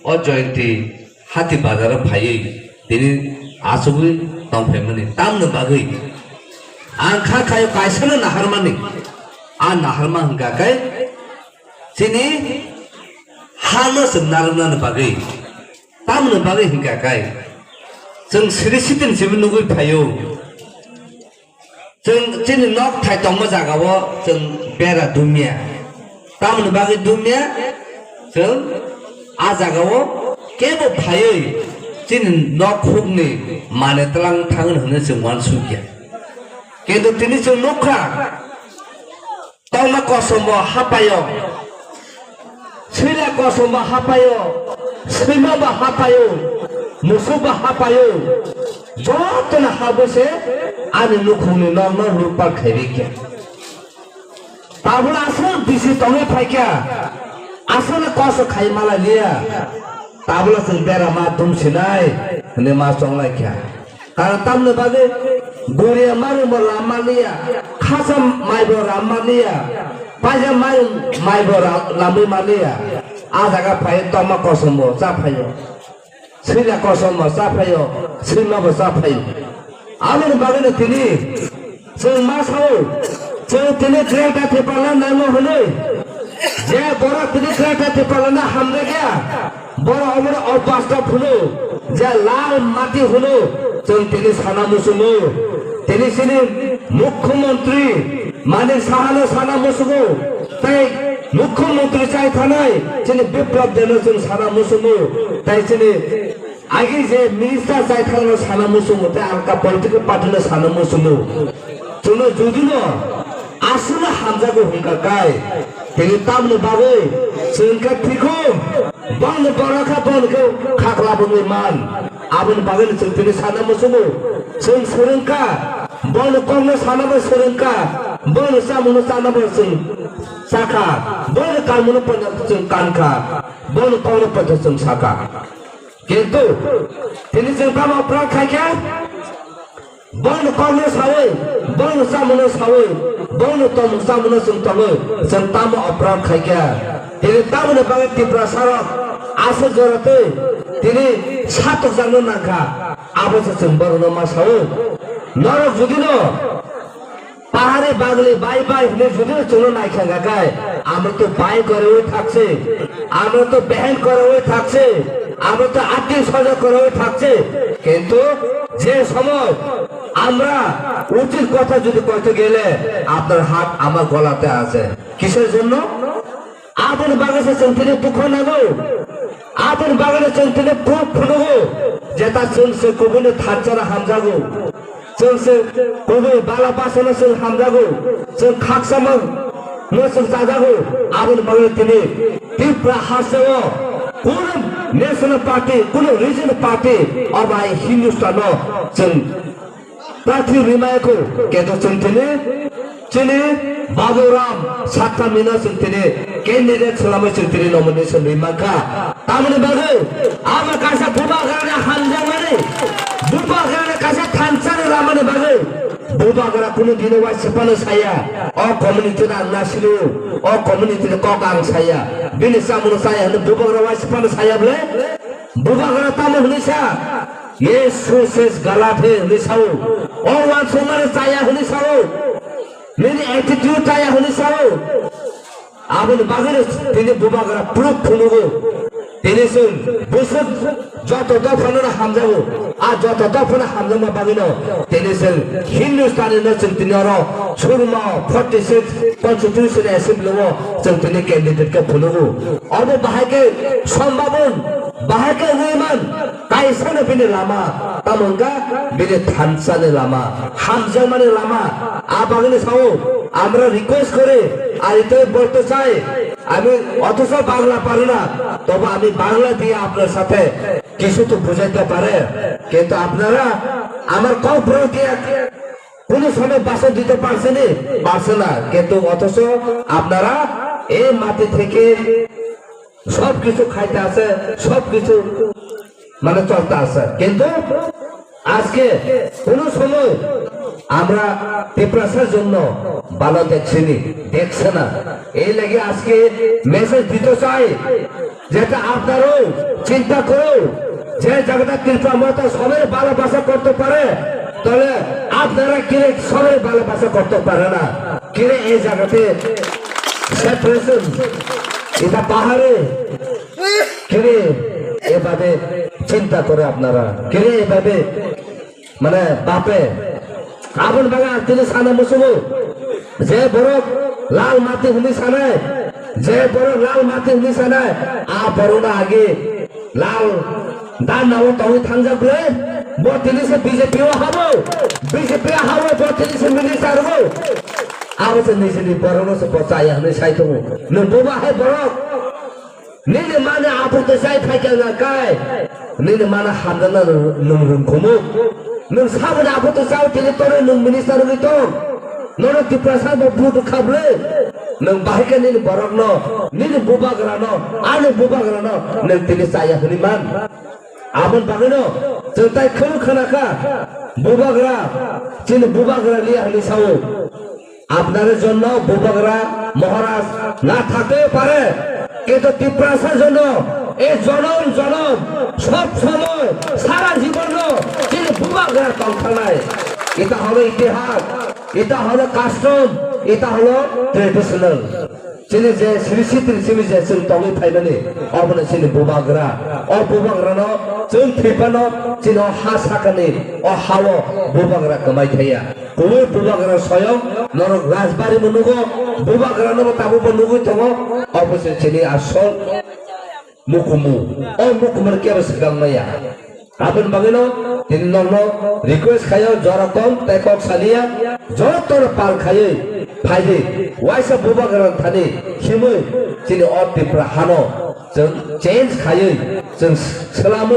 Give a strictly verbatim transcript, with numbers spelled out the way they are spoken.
O Jayanti hati bazaro phaiwi tini achugwi tongphaimani tamni bagwi ang kha khayo kaisano naharmani. A naharma hwnkha khe chini hano chwng narwknani bagwi, tamni bagwi hwnkha khe chwng siri sitin simi nugwi phaio. Chwng chini nok thai tongma jagao chwng bera dumya. Tamoni bagwi dumya, chwng a jagao kebo phaiwi chini nok hukni mane tlang thangno hwnwi chwng uansukya. Kintu tini chwng nukha, tongma kosom bo hapaio. Swila kosom bo hapaio, swima bo hapaio, musuk bo hapaio, jotono habwi se ani nukhungni nokno lutpat khairikya. Tabuk aswk bisi tongwi phaikha, aswkno koso khai malai liya, tabukno chwng bera ma dum sinai hwnwi ma chonglaikha. Karon tamni bagwi guriya mari bo lam manliya, khasa mai bo lam manliya, paisa mai, mai bo ra-, lamwi manliya. A jaga phai tongma kosom bo cha phaio, swila kosom bo cha phaio, swima bo cha phaio. Aboni bagwino tini chwng ma sao, chwng tini Greater Tipraland nango hwnwi, je borok tini Greater Tipraland no hamjakya, borok omono obastop hwno, je lal mati hwno, chwng tini sana muchungo. Tini chini Mukhyamantri Manik Sahano sana muchungo, tei Mukhyamantri chai thanai chini Biplab Debno chwng sana muchungo, tei chini agi je minister chai thangno sana muchungo, tei alka political party no sana muchungo. Chwngno judino aswkno hamjago hwnkha kai, tini tamni bagwi chwng khe thikhu, bongni borok kha bongni khe khakla bongwi man. Aboni bagwino chwng tini sana muchungo, chwng swrwngkha, bongni kokno sana bai swrwngkha, bongni chamungno chana bai chwng chakha, bongni kanmungno poito chwng kankha, bongni kokno poito chwng sakha. Kintu tini chwng tamo aprat khaikha? Bongni kokno sawi, bongni chamungno sawi, bongni tongmung chamungno chwng tongwi, chwng tamo aprat khaikha? Tini tamoni bagwi Tiprasarok aswk jora twi tini satokjakno nangkha, abo se chwng borokno ma sao. Norok judino Pahari bagli bai bai hwnwi judino chwngno naikha kha khai, আমরা তো ভাই করে ওই থাকছে, আমরা তো বহন করে ওই থাকছে, আমরা তো আত্মীয় স্বজন করে ওই থাকছে, কিন্তু যে সময় আমরা উচিত কথা যদি কইতে গেলে আপনার হাত আমার গলাতে আছে। কিসের জন্য? Aboni bagwi se chwng tini dukho nango. Aboni bagwi no chwng tini proof phunugo. Jeta chwng se kubuni thansa no hamjago. Chwng se kubui bala basano chwng hamjago. Chwng khakchangma no chwng chajago. Aboni bagwi tini Tripura hasteo kunu national party, kunu regional party, obo hai Hindustano chwng Prarthi rwmaya kho, kintu chwng tini, chini Baburam Sattamino chwng tini candidate swlamwi chwng tini nomination rwi mankha. Tamoni bagwi abo kaisa bubagrani hamjakmani, bubagrani kaisa thansani lamani bagwi bubagra kunu dino waisipano saya, o community no ang nasiro, o community ni kok ang saya, bini chamungno chaya hwnwi bubagra waisipano saya bwle? Bubagra tamo hwnwi sa? Ye suses galat he hwnwi sao. O uansukmani chaya hwnwi sao. Nini attitude chaya hwnwi sao. Aboni bagwino tini bubagra proof phunugo. Tini chwng bwswk joto dophano hamjago. A joto dophano hamjakma bagwino tini chwng Hindustani no chwng tini oro Surma forty six Constitution Assembly o chwng tini candidate khe phunugo. Obo bahai khe sombabon, bahai khe wngwi man, kaisano bini lama, tamo wngkha bini thansani lama, hamjakmani lama. A bagwino sao, আমরা request করে, আর এটাই বলতে চাই, আমি অথচ বাংলা পারি না, তবু আমি বাংলা দিয়ে আপনার সাথে কিছু তো বুঝাইতে পারে, কিন্তু আপনারা আমার কক্সবাজার দিয়ে কোনো সময় ভাষণ দিতে পারছেনি, পারছে না, কিন্তু অথচ আপনারা এই মাটি থেকে সবকিছু খাইতে আছে, সবকিছু মানে চলতে আছে, কিন্তু আজকে কোনো সময় আমরা তিপ্রাসার জন্য ভালো দেখছিনি, দেখছে না। এই লাগি আজকে মেসেজ দিতে চাই, যেটা আপনারাও চিন্তা করো, যে জায়গাটা ত্রিপুরা মতো সবাই ভালোবাসা করতে পারে, তাহলে আপনারা কি সবাই ভালোবাসা করতে পারে না? কিরে এই জায়গাতে সেপারেশন, এটা পাহাড়ে কিরে এভাবে চিন্তা করে আপনারা, কিরে এভাবে মানে, bape. Aboni bagwi ang tini sana muchungo. Je borok lal mati hwnwi sanai, je borok lal mati hwnwi sanai, a borokno agi lal dana o tongwi thangjak bwlai. Bo tini se B J P o habo, B J P o habo, bo tini se minister o. Abo se nijini borokno se bo chaya hwnwi sai tongo. Nwng boba hai borok. Nini mani aphuru to chai phaikha na kai. Nini mana hamjakna nwng rwngkhumu. Nwng saboni aphuru to chao tini toro nwng minister wngwi tong. Nono Tiprasa bo vote khablwi. Nwng bahai khe nini borokno, nini bubagrano, ani bubagrano nwng tini chaya hwnwi man. Aboni bagwino chwng tai khwlwng khna kha. Bubagra, chini bubagra liya hwnwi sao. আপনাদের জন্য বুবাগরা মহারাজ না থাকতেও পারে, কিন্তু তিপ্রাসার জন্য এই জনম জনম সব সময় সারা জীবন তিনি বুবাগরা তংথানায়। এটা হলো ইতিহাস, এটা হলো কাস্টম, এটা হলো traditional. Chini je siri sitri simi je chwng tongwi phaimani, obono chini bubagra. O bubagrano chwng thwiphano chini o ha sakani, o hao bubagra kwmai thaya. Kubui bubagra soyong norok rajbari bo nugo, bubagra no bo tabuk bo nugui tongo, obo se chini asol mukumu. O mukumu no kebo swkang maya. Aboni bagwi no tini nokno request khayo, jora tom tei kok saliya, joto no pal khaiwi phaidi, waisa bubagra thani himwi chini o Tripura hano chwng change khaiwi chwng swlamwi